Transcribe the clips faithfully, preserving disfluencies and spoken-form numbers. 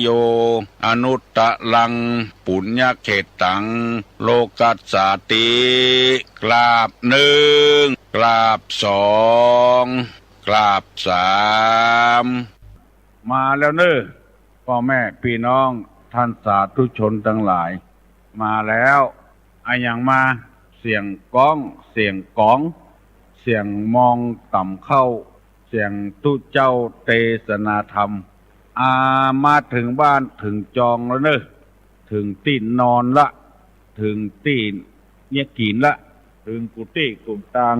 โย อนุตตรัง ปุญญเขตตัง โลกัสสาติ กราบหนึ่ง กราบสอง กราบสาม มาแล้วเน้อ ป้อแม่ปี้น้อง ท่านสาธุชนตังหลาย มาแล้ว อะหยังมา เสียงก๊อง เสียงก๋อง เสียงมองต่ำเข้า เสียงตุ๊เจ้าเตสนาธรรม อา มาเถิงบ้านเถิงจองแล้วเน้อ เถิงตี้นอนละ เถิงตี้เยียะกิ๋นละ เถิงกุฏิกุฏาง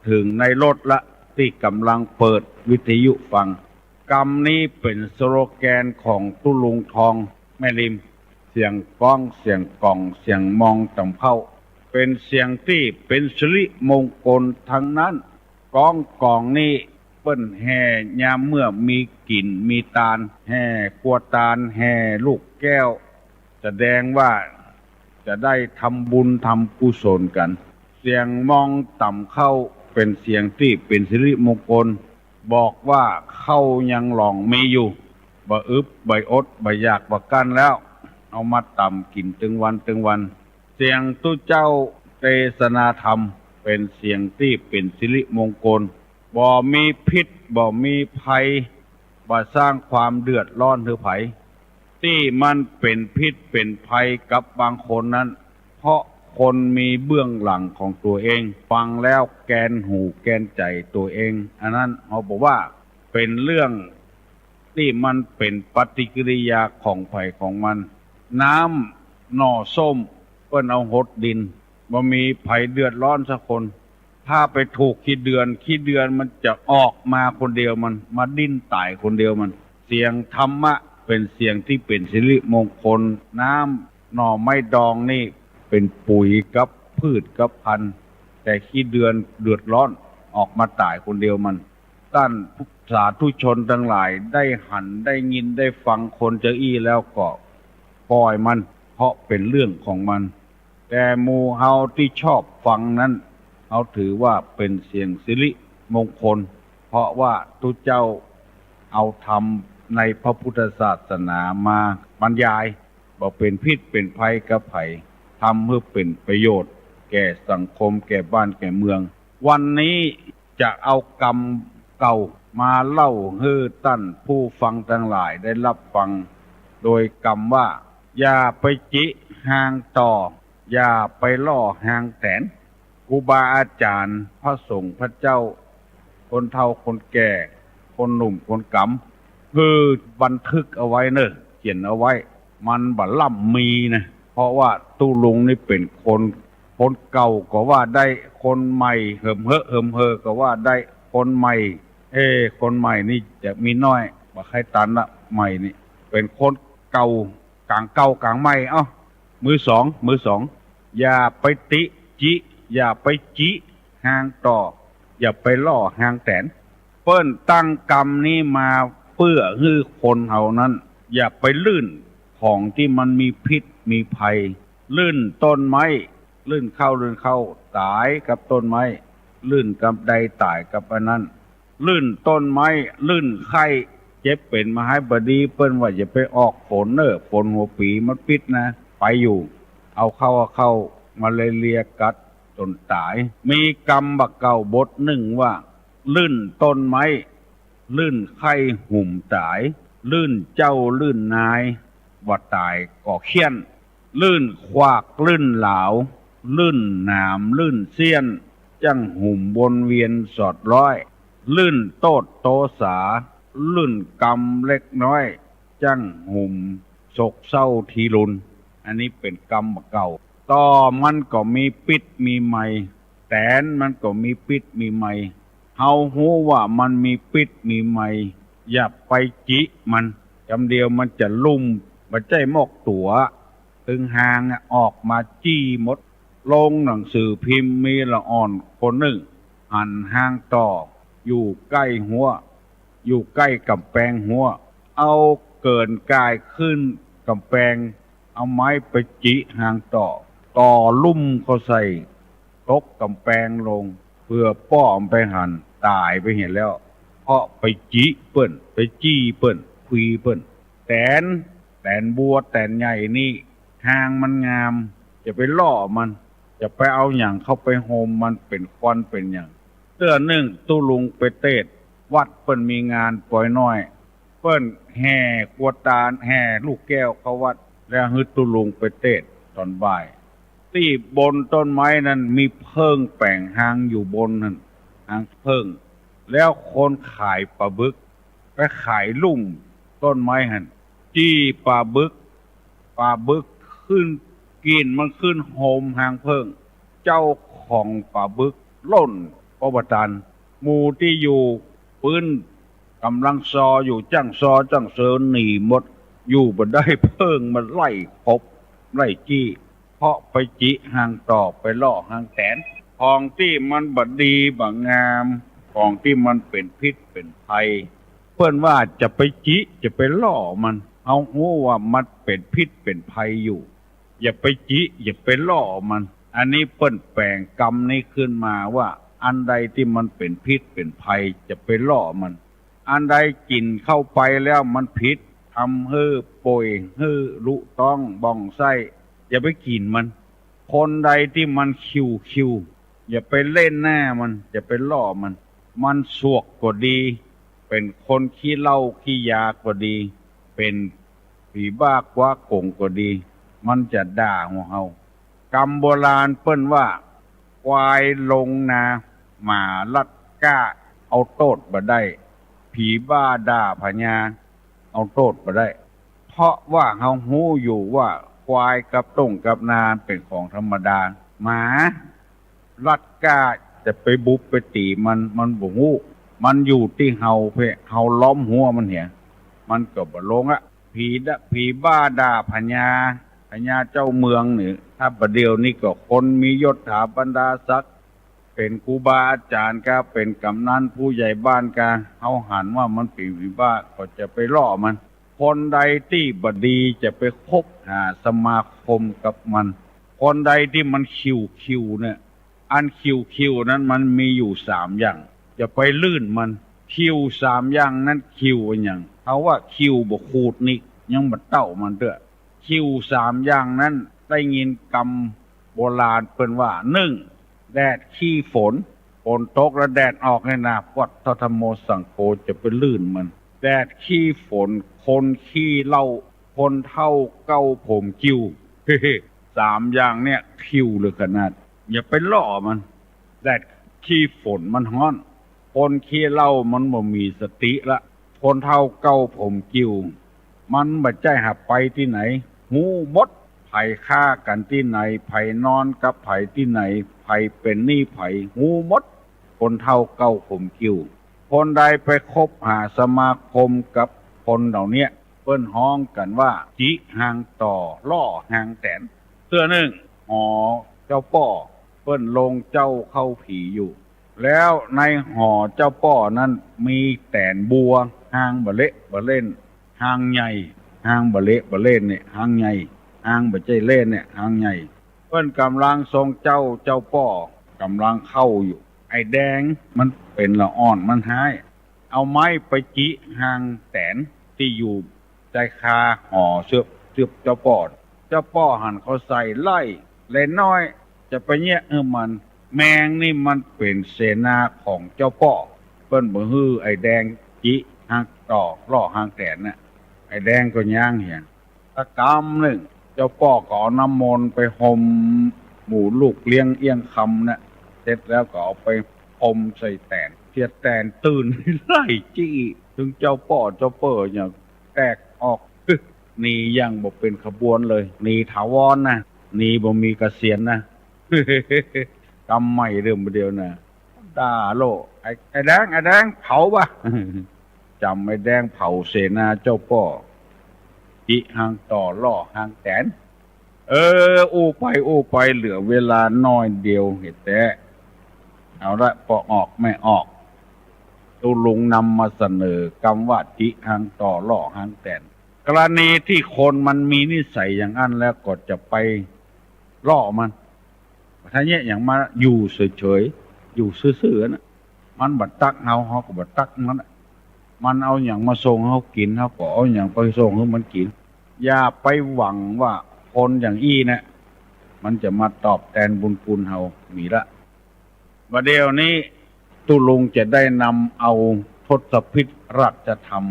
เถิงในรถละ ตี้ก่ำลังเปิดวิทยุฟัง กำนี้เป๋นสโลแกนของตุ๊ลุงทองแม่ริม เสียงก๊อง เสียงก๋อง เสียงมองต่ำเข้า เป๋นเสียงตี้เป๋นสิริมงคลตังนั้น ก๊องก๋องนี้เปิ้นแห่ยามเมื่อมีกิ๋นมีตาน แห่ครัวตาน แห่ลูกแก้ว แสดงว่าจะได้ทำบุญทำกุศลกั๋น เสียงมองต่ำเข้าเป๋นเสียงตี้เป๋นสิริมงคล บอกว่าข้าวยังหล่องมีอยู่ บ่อึดบ่อดบ่อยากบ่กลั้นแล้ว เอามาต่ำกิ๋นตึงวันตึงวัน เสียงตุ๊เจ้าเตสนาธรรมเป๋นเสียงตี้เป๋นสิริมงคล บ่มีพิษบ่มีภัย บ่สร้างความเดือดร้อนหื้อใผ ตี้มันเป๋นพิษเป๋นภัยกับบางคนนั้น เพราะคนมีเบื้องหลังของตั๋วเอง ฟังแล้วแกนหูแกนใจ๋ตั๋วเอง อันนั้นเฮาบอกว่าเป๋นเรื่องตี้มันเป๋นปฏิกิริยาของใผของมัน น้ำหน่อส้มเปิ้นเอาหดดิน บ่มีใผเดือดร้อนสักคน ถ้าไปถูกขี้เดือน ขี้เดือนมันจะออกมาคนเดียวมัน มาดิ้นต๋ายคนเดียวมัน เสียงธรรมะเป๋นเสียงตี้เป๋นสิริมงคล น้ำหน่อไม้ดองนี่เป๋นปุ๋ยกับพืชกับพันธุ์ แต่ขี้เดือนเดือดร้อน ออกมาต๋ายคนเดียวมัน ต้านสาธุชนตังหลายได้หันได้ยินได้ฟังคนจาอี้แล้วก็ปล่อยมัน เพราะเป๋นเรื่องของมัน แต่หมู่เฮาตี้ชอบฟังนั้น เฮาถือว่าเป๋นเสียงสิริมงคล เพราะว่าตุ๊เจ้าเอาธรรมในพระพุทธศาสนามาบรรยาย บ่เป๋นพิษเป๋นภัยกับใผ ทำหื้อเป๋นประโยชน์แก่สังคมแก่บ้านแก่เมือง วันนี้จะเอากำเก่ามาเล่าหื้อต้านผู้ฟังตังหลายได้ฮับฟัง โดยกำว่า อย่าไปจิฮางต่อ อย่าไปล่อฮางแตน ครูบาอาจ๋ารย์ พระสงฆ์พระเจ้า คนเฒ่าคนแก่ คนหนุ่มคนก๋ำ หื้อบันทึกเอาไว้เน้อ เขียนเอาไว้ มันบ่ล่ำมีนะ เพราะว่าตุ๊ลุงนี่เป๋นคน คนเก่าก็ว่าได้ คนใหม่เหิมเฮอะเหิมเฮอก็ว่าได้ คนใหม่ เอ้ คนใหม่นี่จะมีน้อย บ่ใค่ตันละ ใหม่นี่ เป๋นคนเก่า ก๋างเก่าก๋างใหม่ เอ้า มือสอง มือสอง อย่าไปติจิ อย่าไปจิฮางต่อ อย่าไปล่อฮางแตน เปิ้นตั้งกำนี้มาเปื้อหื้อคนเฮานั้น อย่าไปลื่นของตี้มันมีพิษมีภัย ลื่นต้นไม้ ลื่นเข้าลื่นเข้า ต๋ายกับต้นไม้ ลื่นกำใดต๋ายกับอันนั้น ลื่นต้นไม้ ลื่นไข้ เจ็บเป๋นมาหายบ่ดี เปิ้นว่าอย่าไปออกฝนเน้อ ฝนหัวปี๋มันปิดนะ ไปอยู่ เอาเข้า เอาเข้า มาลาเรียกัดจ๋นต๋าย มีกำบ่าเก่าบทนึ่งว่า ลื่นต้นไม้ ลื่นไข้หุ่มต๋าย ลื่นเจ้าลื่นนาย บ่ต๋ายก็เฆี่ยน ลื่นขวากลื่นหลาว ลื่นหนามลื่นเสี้ยน จั้งหุ่มวนเวียนสอดร้อย ลื่นโต้ษโตษา ลื่นกำเล็กน้อย จั้งหุ่มโศกเศร้าทีรุน อันนี้เป๋นกำบ่าเก่า ต่อมันก็มีปิ๊ดมีไม แตนมันก็มีปิ๊ดมีไม เฮาฮู้ว่ามันมีปิ๊ดมีไม อย่าไปจิมัน กำเดียวมันจะลุ่ม บ่ใจ้มอกตั๋ว ตึงฮางอะ ออกมาจี้หมด ลงหนังสือพิมพ์มีละอ่อนคนนึ่ง หันฮางต่อ อยู่ใก้ฮั้ว อยู่ใก้ก๋ำแปงฮั้ว เอาเกิ่นก่ายขึ้นก๋ำแปง เอาไม้ไปจิฮางต่อ ต่อลุ่มเข้าใส่ ตกก๋ำแปงลง เปื้อป้อมันไปหัน ต๋ายไปเหียแล้ว เพราะไปจิเปิ้น ไปจี้เปิ้น คุยเปิ้น แตน แตนบัวแตนใหญ่นี่ ฮางมันงาม จะไปล่อมัน จะไปเอาหยังเข้าไปห่มมัน เป๋นควันเป๋นหยัง เตื้อนึ่งตุ๊ลุงไปเตศน์ วัดเปิ้นมีงานปอยน้อย เปิ้นแห่กัวตาร แห่ลูกแก้วเข้าวัด แล้วหื้อตุ๊ลุงไปเตศน์ต๋อนบ่าย ตี้บนต้นไม้นั้นมีเผิ้งแป๋งฮางอยู่บนหั้น ฮางเผิ้ง แล้วคนขายป๋าบึก ไปขายลุ่มต้นไม้หั้น จี้ป๋าบึก ป๋าบึกขึ้น กิ่นมันขึ้นโฮมฮางเผิ้ง เจ้าของป๋าบึกล่น ป้อบ่ตัน หมู่ตี้อยู่ปื๊นก่ำลังซออยู่ จ้างซอจ้างเสินหนีหมด อยู่บ่ได้ เผิ้งมันไล่ขบไล่จี้ เพราะไปจิฮางต่อ ไปล่อฮางแตน ของตี้มันบ่ดีบ่งาม ของตี้มันเป๋นพิษเป๋นภัย เปิ้นว่าจะไปจิ จะไปล่อมัน เฮาฮู้ว่ามันเป๋นพิษเป๋นภัยอยู่ อย่าไปจิ อย่าไปล่อมัน อันนี้เปิ้นแป๋งกำนี้ขึ้นมาว่า อันใดตี้มันเป๋นพิษเป๋นภัย จะไปล่อมัน อันใดกิ๋นเข้าไปแล้วมันผิด ทำหื้อป่วย หื้อลุต๊องบ่องไส้ อย่าไปกิ๋นมัน คนใดตี้มันคิวๆ อย่าไปเล่นหน้ามัน อย่าไปล่อมัน มันสวกก็ดี เป๋นคนขี้เหล้าขี้ยาก็ดี เป๋นผีบ้าคว้าโก๋งก็ดี มันจะด่าหัวเฮา กำโบราณเปิ้นว่า ควายลงนา หมาลัดก้า เอาโต้ษบ่ได้ ผีบ้าด่าผญา เอาโต้ษบ่ได้ เพราะว่าเฮาฮู้อยู่ว่าควายกับต้งกับนาเป๋นของธรรมดา หมาลัดก้า จะไปบุบไปตี๋มัน มันบ่ฮู้ มันอยู่ตี้เฮาเพ่ เฮาล้อมหัวมันเหีย มันก็บ่ลงอะ ผีดะ ผีบ้าด่าผญา ผญาเจ้าเมืองนี่ ถ้าบ่าเดี่ยวนี้ก็คนมียศถาบรรดาศักดิ์ เป๋นครูบาอาจ๋ารย์กา เป๋นก๋ำนันผู้ใหญ่บ้านกา เฮาหันว่ามันเป๋นผีบ้า ก็จะไปล่อมัน คนใดตี้บ่ดีจะไปคบหาสมาคมกับมัน คนใดตี้มันคิวๆ เนี่ย อันคิวๆ นั้นมันมีอยู่สามอย่าง จะไปลื่นมัน คิวสามอย่างนั้นคิวอะหยัง เฮาว่าคิวบ่ขูดนี่ ยังบ่เต้ามันเตื้อ คิวสามอย่างนั้น ได้ยินกำโบราณเปิ้นว่า นึ่ง แดดขี้ฝน ฝนตกแล้วแดดออกเนี่ยนะ พุทโธธัมโมสังโฆ จะไปลื่นมัน แดดขี้ฝน คนขี้เหล้า คนเฒ่าเก๊าผมกิ่ว สามอย่างเนี่ยคิวเหลือขนาด อย่าไปล่อมัน แดดขี้ฝนมันฮ้อน คนขี้เหล้ามันบ่มีสติละ คนเฒ่าเก๊าผมกิ่ว มันบ่ใจ้หาไปตี้ไหน ฮู้หมด ใผฆ่ากั๋นตี้ไหน ใผนอนกับใผตี้ไหน ใผเป๋นหนี้ใผ ฮู้หมด คนเฒ่าเก๊าผมกิ่ว คนใดไปคบหาสมาคมกับคนเหล่าเนี้ย เปิ้นฮ้องกั๋นว่า จิฮางต่อ ล่อฮางแตน เตื้อนึ่ง หอเจ้าป้อ เปิ้นลงเจ้าเข้าผีอยู่ แล้วในหอเจ้าป้อนั้นมีแตนบัว ฮางบ่เละบ่เล่น ฮางใหญ่ ฮางบ่เละบ่เล่นเนี่ย ฮางใหญ่ ฮางบ่ใจ้เล่นเนี่ย ฮางใหญ่ เปิ้นก๋ำลังทรงเจ้า เจ้าป้อก๋ำลังเข้าอยู่ ไอ้แดงมันเป๋นละอ่อนมันฮ้าย เอาไม้ไปจิฮางแตนตี้อยู่ใจ้คาหอเสื้อ เสื้อเจ้าป้อ เจ้าป้อหันเข้าใส่ไล่ แลน้อย จะไปเยียะหื้อมัน แมงนี่มันเป๋นเสนาของเจ้าป้อ เปิ้นบ่หื้อไอ้แดงจิฮางต่อ ล่อฮางแตนน่ะ ไอ้แดงก็ย้างเหีย ตะกำนึ่ง เจ้าป้อก็เอาน้ำมนต์ไปห่มหมู่ลูกเลี้ยงเอี้ยงคำน่ะ เสร็จแล้วก็เอาไปห่มใส่แตน เสียแตนตื่นไล่จิ ตึงเจ้าป้อเจ้าเป้อเนี่ยแตกออก หนีอย่างบ่เป๋นขบวนเลย หนีถาวรนะ หนีบ่มีเกษียณนะ กำใหม่เดิมเดียวนะ ด่าโลด ไอ้ ไอ้แดง ไอ้แดง เผาบ่ะ จ๋ำไอ้แดงเผาเสนาเจ้าป้อ จิฮางต่อ ล่อฮางแตน เออ อู้ไปอู้ไปเหลือเวลาน้อยเดียวเหียแต๊ เอาละ ปอออกแม่ออก ตุ๊ลุงนำมาเสนอกำว่าจิฮางต่อ ล่อฮางแตน กรณีตี้คนมันมีนิสัยอย่างอั้นแล้วก็จะไปล่อมัน ถ้าเยียะหยังมา อยู่เฉยๆ อยู่ซื่อๆ น่ะ มันบ่ตั๊กเฮา เฮาก็บ่ตั๊กมันน่ะ มันเอาหยังมาส่งเฮากิ๋น เฮาก็เอาหยังไปส่งหื้อมันกิ๋น อย่าไปหวังว่าคนอย่างอี้นะ มันจะมาตอบแตนบุญคุณเฮา มีละ บ่าเดี่ยวนี้ตุ๊ลุงจะได้นำเอาทศพิธราชธรรม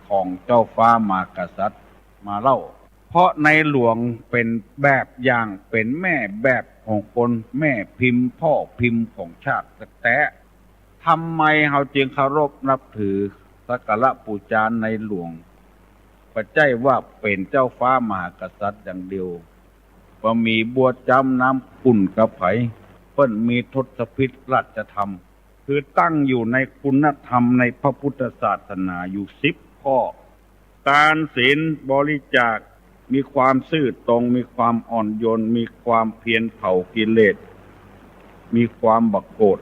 ของเจ้าฟ้ามหากษัตริย์มาเล่า เพราะในหลวงเป๋นแบบอย่าง เป๋นแม่แบบของคน แม่พิมพ์พ่อพิมพ์ของชาติแต๊ๆ ทำไมเฮาจึงเคารพนับถือสักการะปู๋จาในหลวง บ่ใจ้ว่าเป๋นเจ้าฟ้ามหากษัตริย์อย่างเดียว บ่มีบัวจ๊ำน้ำขุ่นกับใผ เปิ้นมีทศพิธราชธรรม คือตั้งอยู่ในคุณธรรมในพระพุทธศาสนาอยู่สิบข้อ ทานศีลบริจาค มีความซื่อตรง มีความอ่อนโยน มีความเพียรเผากิเลส มีความบ่โกรธ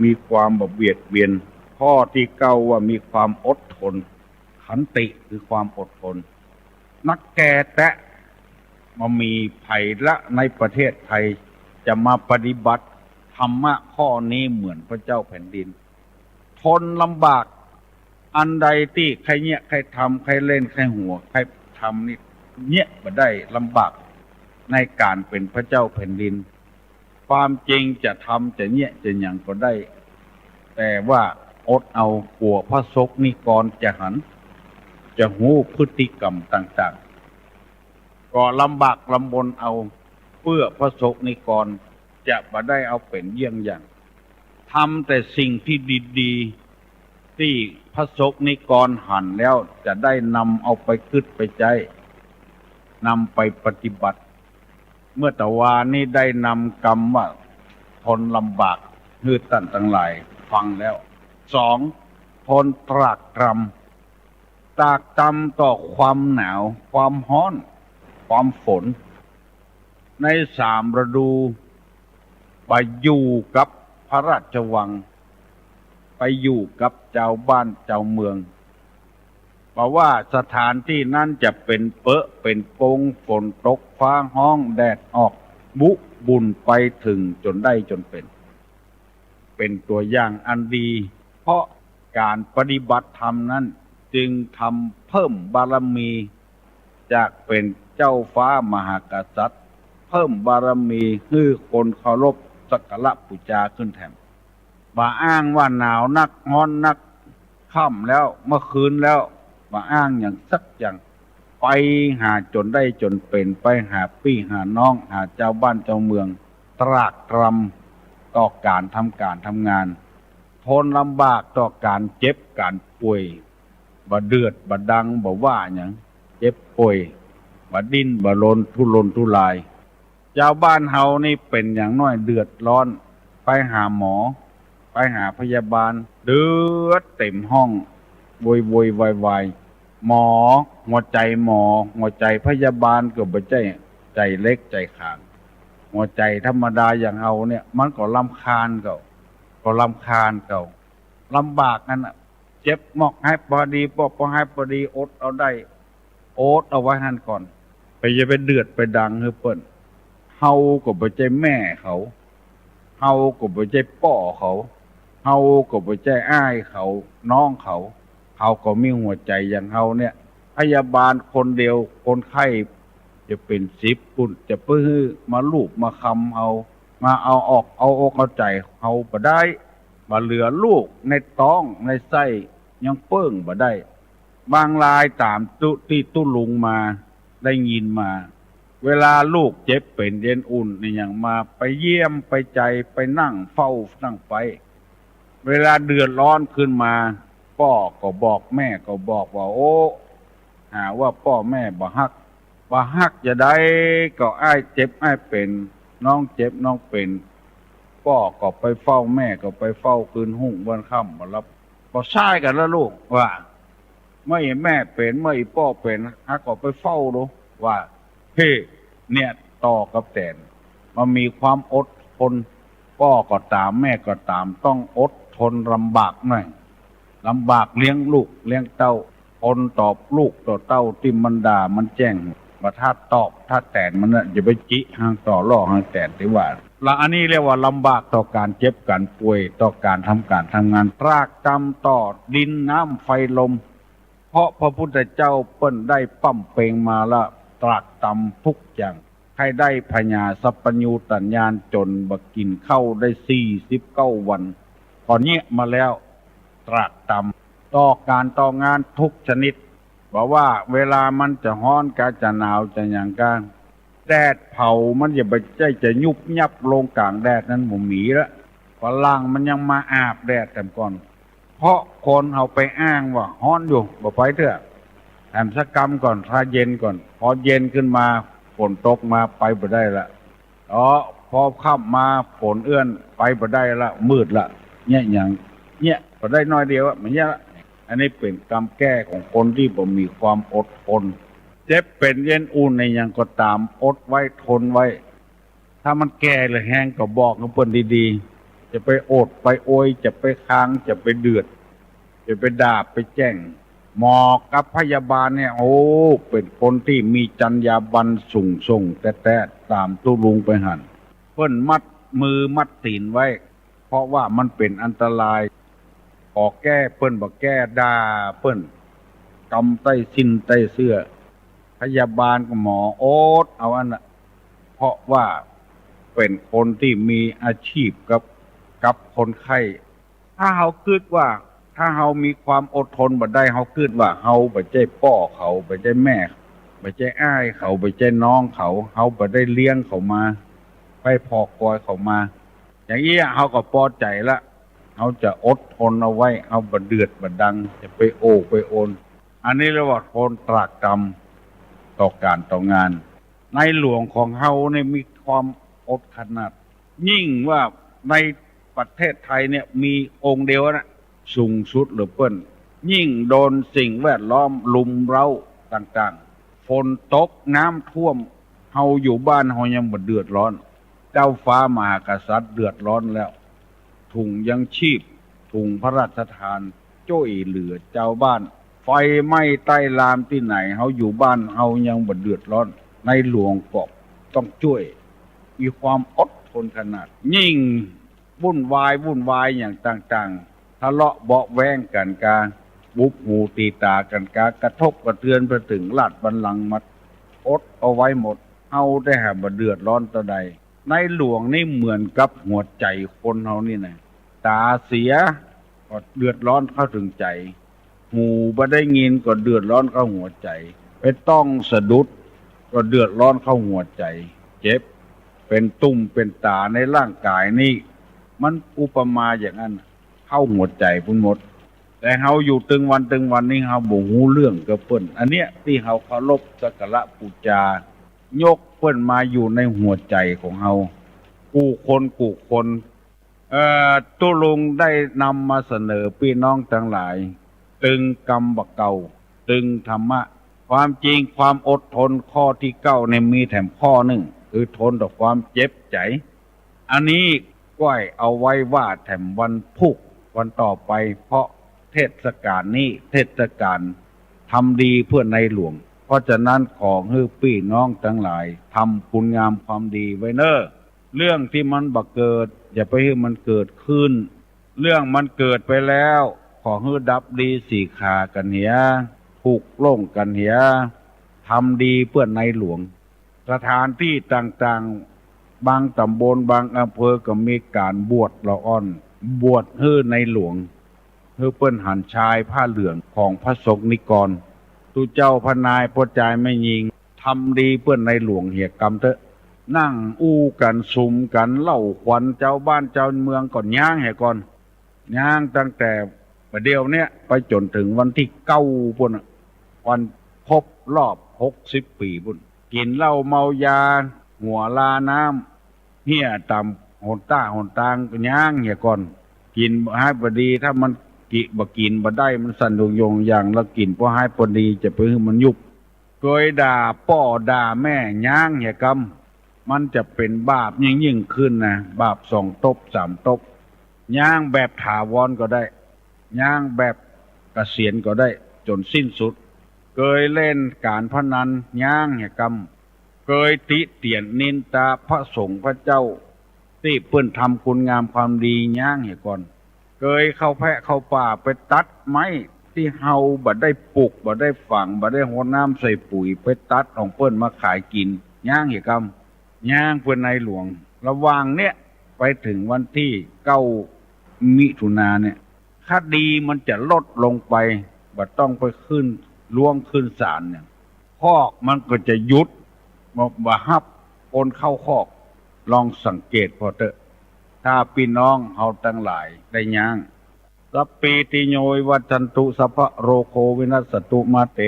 มีความบ่เบียดเบียน ข้อที่เก้าว่ามีความอดทน ขันติคือความอดทน นักแก่แต๊ บ่มีใผละในประเทศไทย จะมาปฏิบัติธรรมะข้อนี้เหมือนพระเจ้าแผ่นดิน ทนลำบาก อันใดตี้ใค่เยียะใค่ทำ ใค่เล่นใค่หัว ใค่ทำนี่เยียะบ่ได้ ลำบากในก๋านเป๋นพระเจ้าแผ่นดิน ความจริงจะทำจะเยียะจะหยังก็ได้ แต่ว่าอดเอา กั๋วพระสงฆ์นิกรจะหัน จะฮู้พฤติกรรมต่างๆ ก็ลำบากลำบนเอา เปื้อพระสงฆ์นิกรจะบ่ได้เอาเป๋นเยี่ยงอย่าง ทำแต่สิ่งที่ดีๆ ตี้พระสงฆ์นิกรหันแล้วจะได้นำเอาไปกึ๊ดไปใจ๊ นำไปปฏิบัติ เมื่อตะวานี้ได้นำกำว่าทนลำบากหื้อต้านตังหลายฟังแล้ว สอง ทนตรากตรำ ตรากตรำต่อความหนาว ความฮ้อน ความฝน ในสามฤดู ไปอยู่กับพระราชวัง ไปอยู่กับจาวบ้านจาวเมือง บ่ว่าสถานตี้นั้นจะเป๋นเปอะเป๋นปง ฝนตกฟ้าฮ้องแดดออก บุบุ่นไปเถิงจ๋นได้จ๋นเป๋น เป๋นตั๋วอย่างอันดี เพราะก๋านปฏิบัติธรรมนั้นจึงทำเพิ่มบารมี จากเป๋นเจ้าฟ้ามหากษัตริย์ เพิ่มบารมีหื้อคนเคารพสักการะปู๋จาขึ้นแถม บ่อ้างว่าหนาวนักฮ้อนนัก ค่ำแล้ว เมื่อคืนแล้ว บ่อ้างหยังสักอย่าง ไปหาจ๋นได้จ๋นเป๋น ไปหาปี้หาน้อง หาจาวบ้านจาวเมือง ตรากตรำต่อก๋านทำก๋านทำงาน ทนลำบากต่อก๋านเจ็บก๋านป่วย บ่เดือดบ่ดัง บ่ว่าหยัง เจ็บป่วย บ่ดิ้นบ่รน ทุรนทุราย จาวบ้านเฮานี่เป๋นอย่างน้อยเดือดร้อน ไปหาหมอ ไปหาพยาบาล เดือดเต็มห้อง โวยวาย หมอ หัวใจ๋หมอ หัวใจ๋พยาบาลก็บ่ใจ้ใจ๋เล็กใจ๋ขาง หัวใจ๋ธรรมดาอย่างเฮาเนี่ย มันก็รำคาญเก่า ก็รำคาญเก่า ลำบากนั้นน่ะ เจ็บมอกหายปอดี ปอ ปอหายปอดี อดเอาได้ อดเอาไว้หั้นก่อน ไปอย่าไปเดือดไปดังหื้อเปิ้น เฮาก็บ่ใจ้แม่เขา เฮาก็บ่ใจ้ป้อเขา เฮาก็บ่ใจ้อ้ายเขา น้องเขา เขาก็มีหัวใจ๋อย่างเฮาเนี่ย พยาบาลคนเดียว คนไข้จะเป๋นสิบปุ้น จะไปหื้อมาลูบมาคลำเฮา มาเอาออก เอาอกเอาใจ๋เฮาบ่ได้ บ่เหลือลูกในต๊องในไส้ยังเปิ้งบ่ได้ บางรายต๋ามตุ๊ ตี้ตุ๊ลุงมาได้ยินมา เวลาลูกเจ็บเป๋นเอ็นอุ่นอะหยังมา ไปเยี่ยมไปใจ๋ ไปนั่งเฝ้านั่งไป เวลาเดือดร้อนขึ้นมา ป้อก็บอก แม่ก็บอกว่า โอ้ หาว่าป้อแม่บ่ฮัก บ่ฮักจะใด ก็อ้ายเจ็บอ้ายเป๋น น้องเจ็บน้องเป๋น ป้อก็ไปเฝ้า แม่ก็ไปเฝ้า คืนฮุ่งวันค่ำบ่หลับ บ่ใช้กั๋นละลูก ว่า เมื่ออีแม่เป๋น เมื่ออีป้อเป๋น หาก็ไปเฝ้าดู ว่า เฮ้ เนี่ย ต่อกับแต๋น มันมีความอดทน ป้อก็ต๋าม แม่ก็ต๋าม ต้องอดทนลำบากหน่อย ลำบากเลี้ยงลูกเลี้ยงเต้า ทนต่อลูกต่อเต้าตี้มันด่ามันแจ้ง บ่ถ้าตอบถ้าแต๋นมันน่ะ อย่าไปจิหางต่อล่อหางแต๋นตี้ว่า ละอันนี้เรียกว่าลำบากต่อก๋านเจ็บก๋านป่วย ต่อก๋านทำก๋านทำงาน ตรากตรำต่อดินน้ำไฟลม เพราะพระพุทธเจ้าเปิ้นได้ปล้ำเป็งมาละ ตรากตรำกู้อย่าง ใค่ได้ผญาสัพพัญญูตญาณจ๋นบ่กิ๋นข้าวได้สี่สิบเก้าวัน ก็เยียะมาแล้ว ตรากตรำ ต่อก๋านต่องานกู้ชนิด บ่ว่าเวลามันจะฮ้อนกาจะหนาวจะหยังกา แดดเผามันจะบ่ใจ้จะยุบยับลงก๋างแดดนั้นบ่มีละ ฝรั่งมันยังมาอาบแดดแถมก่อน เพราะคนเฮาไปอ้างว่าฮ้อนอยู่ บ่ไปเตื้อ แถมสักกำก่อน ถ้าเย็นก่อน พอเย็นขึ้นมา ฝนตกมา ไปบ่ได้ละ อ๋อ พอค่ำมา ฝนเอื้อน ไปบ่ได้ละ มืดละ เยียะหยัง เยียะ ก็ได้น้อยเดียวอะ บ่เยียะละ อันนี้เป๋นกำแก้ของคนตี้บ่มีความอดทน เจ็บเป๋นเย็นอุ่นในหยังก็ต๋าม อดไว้ ทนไว้ ถ้ามันแก่หรือแฮงก็บอกกับเปิ้นดีๆ จะไปโอดไปโอย จะไปค้าง จะไปเดือด จะไปด่าไปแจ้ง หมอกับพยาบาลเนี่ย โอ้ เป๋นคนตี้มีจรรยาบรรณสูงส่งแต๊ๆ ต๋ามตุ๊ลุงไปหั้น เปิ้นมัดมือมัดตี๋นไว้ เพราะว่ามันเป๋นอันตราย ขอแก้เปิ้นบ่แก้ ด่าเปิ้น กำใต้สิ้นใต้เสื้อ พยาบาลกับหมออดเอาอั้นน่ะ เพราะว่าเป๋นคนตี้มีอาชีพกับ กับคนไข้ ถ้าเฮากึ๊ดว่า ถ้าเฮามีความอดทนบ่ได้ เฮากึ๊ดว่าเฮาบ่ใจ้ป้อเขา บ่ใจ้แม่ บ่ใจ้อ้ายเขา บ่ใจ้น้องเขา เฮาบ่ได้เลี้ยงเขามา ไปผ่อกอยเขามา อย่างอี้เฮาก็ปอใจ๋ละ เฮาจะอดทนเอาไว้ เฮาบ่เดือดบ่ดัง จะไปโอไปโอน อันนี้เรียกว่าทนตรากตรำต่อก๋านต่องาน ในหลวงของเฮาเนี่ยมีความอดขนาด ยิ่งว่าในประเทศไทยเนี่ยมีองค์เดียวนะ สูงสุดเลยเปิ้น ยิ่งโดนสิ่งแวดล้อมรุมเร้าต่างๆ ฝนตกน้ำท่วม เฮาอยู่บ้านเฮายังบ่เดือดร้อน เจ้าฟ้ามหากษัตริย์เดือดร้อนแล้ว ถุงยังชีพ ถุงพระราชทาน จ้วยเหลือจาวบ้าน ไฟไหม้ใต้ลามตี้ไหน เฮาอยู่บ้านเฮายังบ่เดือดร้อน ในหลวงก็ต้องจ้วย มีความอดทนขนาด ยิ่งวุ่นวาย วุ่นวายอย่างต่างๆ ทะเลาะเบาะแว้งกั๋นกา บุบหูตีต๋ากั๋นกา กระทบกระเทือนไปเถิงราชบัลลังก์หมด อดเอาไว้หมด เฮาได้หาบ่เดือดร้อนเต้าใด ในหลวงนี่เหมือนกับหัวใจ๋คนเฮานี่นะ ต๋าเสียก็เดือดร้อนเข้าเถิงใจ๋ หูบ่ได้ยินก็เดือดร้อนเข้าหัวใจ๋ ไปต้องสะดุดก็เดือดร้อนเข้าหัวใจ๋ เจ็บ เป๋นตุ่มเป๋นต๋าในร่างก๋ายนี่ มันอุปมาอย่างอั้น เข้าหัวใจ๋ปุ้นหมด แต่เฮาอยู่ตึงวันตึงวันนี่เฮาบ่ฮู้เรื่องกับเปิ้น อันเนี้ยตี้เฮาเคารพสักการะปู๋จา ยกเปิ้นมาอยู่ในหัวใจ๋ของเฮา กู้คนกู้คน เอ่อ ตุ๊ลุงได้นำมาเสนอปี้น้องตังหลาย ตึงกำบ่าเก่า ตึงธรรมะ ความจริงความอดทนข้อตี้เก้าเนี่ยมีแถมข้อนึ่ง คือทนต่อความเจ็บใจ๋ อันนี้ก้อยเอาไว้ว่าแถมวันพูก วันต่อไป เพราะเทศกาลนี้เทศกาลทำดีเพื่อในหลวง เพราะฉะนั้นขอหื้อปี้น้องตังหลายทำคุณงามความดีไว้เน้อ เรื่องตี้มันบ่เกิด อย่าไปหื้อมันเกิดขึ้น เรื่องมันเกิดไปแล้ว ขอหื้อดับดีสีขากั๋นเหีย ทุกข์โล่งกั๋นเหีย ทำดีเพื่อในหลวง สถานตี้ต่างๆ บางต๋ำบลบางอำเภอก็มีก๋านบวชละอ่อน บวชหื้อในหลวง หื้อเปิ้นหันชายผ้าเหลืองของพระสงฆ์นิกร ตุ๊เจ้าพระนายป้อจายแม่ญิง ทำดีเปื้อนในหลวงเหียกำเต๊อะ นั่งอู้กั๋นสุมกั๋นเล่าขวัญจาวบ้านจาวเมืองก่อนย้างเหียก่อน ย้างตั้งแต่บ่าเดี่ยวเนี้ยไปจ๋นเถิงวันตี้เก้าปู้นน่ะ วันครบรอบหกสิบปี๋ปู้น กิ๋นเหล้าเมายา หัวลาน้ำ เฮี้ยต๋ามหนต้าหนตางก็ย้างเหียก่อน กิ๋นบ่ฮ้ายบ่ดี ถ้ามันกิ๋นบ่กิ๋นบ่ได้ มันสั่นโยงๆ อย่าง แล้วกิ๋นปอฮ้ายปอดีจะไปหื้อมันยุบ เกยด่าป้อด่าแม่ย้างเหียกำ มันจะเป๋นบาปยิ่งๆ ขึ้นนะ บาปสองตบสามตบ ย้างแบบถาวรก็ได้ ย้างแบบเกษียณก็ได้ จ๋นสิ้นสุด เกยเล่นก๋านพนันย้างเหียกำ เกยติเตียนนินตาพระสงฆ์พระเจ้า ตี้เปิ้นทำคุณงามความดีย้างเหียก่อน เกยเข้าแพะเข้าป่าไปตัดไม้ ตี้เฮาบ่ได้ปลูก บ่ได้ฝัง บ่ได้หดน้ำใส่ปุ๋ย ไปตัดของเปิ้นมาขายกิ๋น ยังเหียกำ ยังเปื้อนนายหลวง ระหว่างเนี้ย ไปเถิงวันตี้เก้ามิถุนาเนี่ย คดีมันจะลดลงไป บ่ต้องไปขึ้น ร้องขึ้นศาลเนี่ย คอกมันก็จะหยุด บ่ บ่ฮับคนเข้าคอก ลองสังเกตผ่อเต๊อะ ถ้าปี้น้องเฮาตังหลายได้ยั้ง สัพพีติโยวิวัชชันตุ สัพพะโรโควินัสสะตุ มาเต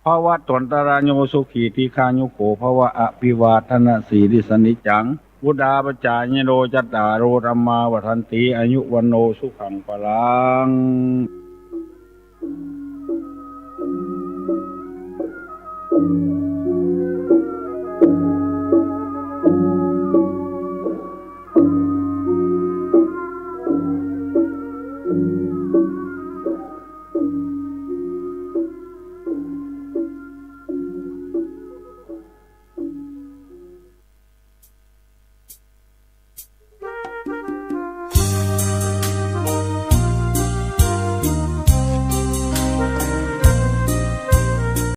ภวัตวันตะราโย สุขีทีฆายุโก ภวะ อภิวาทะนะสีลิสสะนิจจัง วุฑฒาปะจายิโน จัตตาโร ธัมมา วัฑฒันติ อายุ วัณโณ สุขัง พลัง